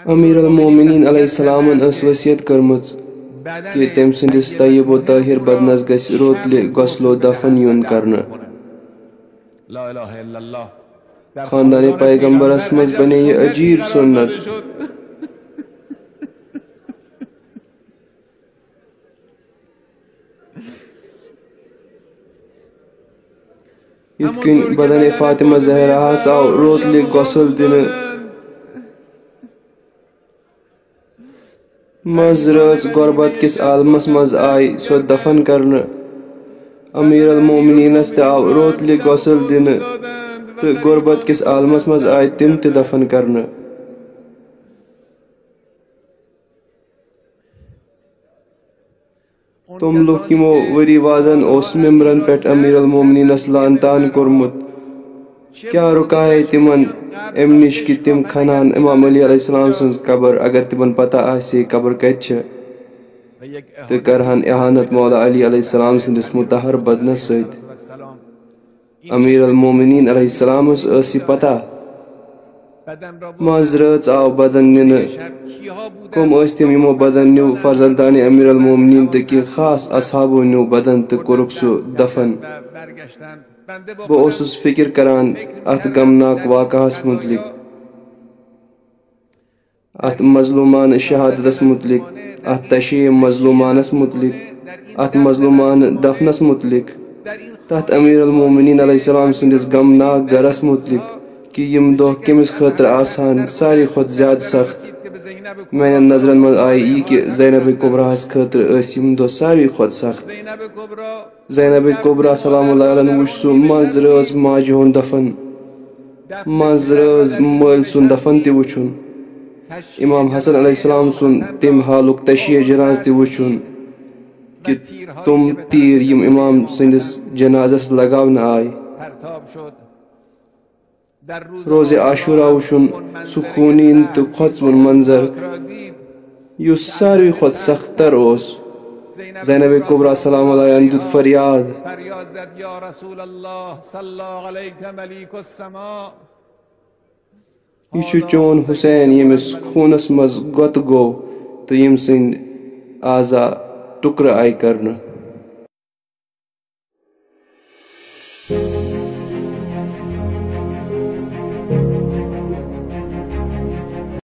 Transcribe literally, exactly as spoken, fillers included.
امیر المومنین علیہ السلامن ٲس وصیت کٔرمٕژ کہِ تٔمۍ سٕنٛدِس طیب و طاہر بدنس گژھِ روتلہِ غسل و دفن یُن کرنہٕ۔ خاندان پیغمبرس منٛز بنے یہِ عجیب سنت۔ یِتھ کٔنۍ بدن فاطمہ زہراہس آو روتلہِ غسل دِنہٕ، منٛز رٲژ غربت کِس عالمس منٛز آیہِ سۄ دفن کرنہٕ۔ امیر المومنینس تہِ آو روتلہِ غسل دِنہٕ تہٕ غربت کِس عالمس منٛز آیہِ تِم تہِ دفن کرنہٕ۔ تِم لُکھ یِمو ؤری وادن اوس ممبرن پٮ۪ٹھ امیر المومنینس لعن طعن کوٚرمُت، کیٛاہ رُکایے تِمن امہِ نِش کہِ تِم کھنہٕ ہن امام علی علیہ السلام سٕنٛز قبر، اگر تِمن پتہ آسہِ ہے قبر کتہِ چھےٚ، تہٕ کرہن اہانت مولا علی علیہ السلام سٕنٛدِس مطہر بدنس سۭتۍ؟ امیر المومنین علیہ السلامس ٲس یہِ پتہ۔ منٛز رٲژ آو بدن نِنہٕ۔ کم ٲسۍ تِم یِمو بدن نیو؟ فرزندان امیر المومنین تہٕ کینٛہہ خاص اصحابو نیو بدن تہٕ کوٚرُکھ سُہ دفن۔ بہٕ اوسُس فکر کران اتھ غمناک واقعہس متعلق، اتھ مظلومانہٕ شہادتس متعلق، اتھ تشیع مظلومانس متعلق، اتھ مظلومانہٕ دفنس متعلق، تتھ امیر المومنین علیہ السلام سٕنٛدِس غمناک گرس متعلق، کہِ یِم دۄہ کٔمِس خٲطرٕ آسہٕ ہن ساروی کھۄتہٕ زیادٕ سخت۔ میانٮ۪ن نظرن منٛز آیہِ یی کہِ زینب کبریٰ ہس خٲطرٕ ٲسۍ یِم دۄہ ساروی کھۄتہٕ سخت۔ زینب کبریٰ سلام اللہ علیہن وُچھ سُہ منٛز رٲژ ماجہِ ہُنٛد دفن، منٛز رٲژ مٲلۍ سُنٛد دفن تہِ وُچھُن۔ امام حسن علیہ السلام سُنٛد تمہِ حالُک تشیع جناز تہِ وُچھُن کہِ تِم تیٖر یِم امام سٕنٛدِس جنازس لگاونہٕ آے۔ روزِ عاشورہ وُچھُن، سُہ خوٗنیٖن تہٕ کھۄژوُن منظر، یُس ساروی کھۄتہٕ سخت تر اوس۔ زینب کبریٰ سلام اللہ علیہن دیُت فریاد، یہِ چھُ چون حسین، ییٚمِس خوٗنس منٛز غۄطہٕ گوٚو تہٕ ییٚمہِ سٕنٛدۍ اعضا ٹُکرٕ آیہِ کرنہٕ۔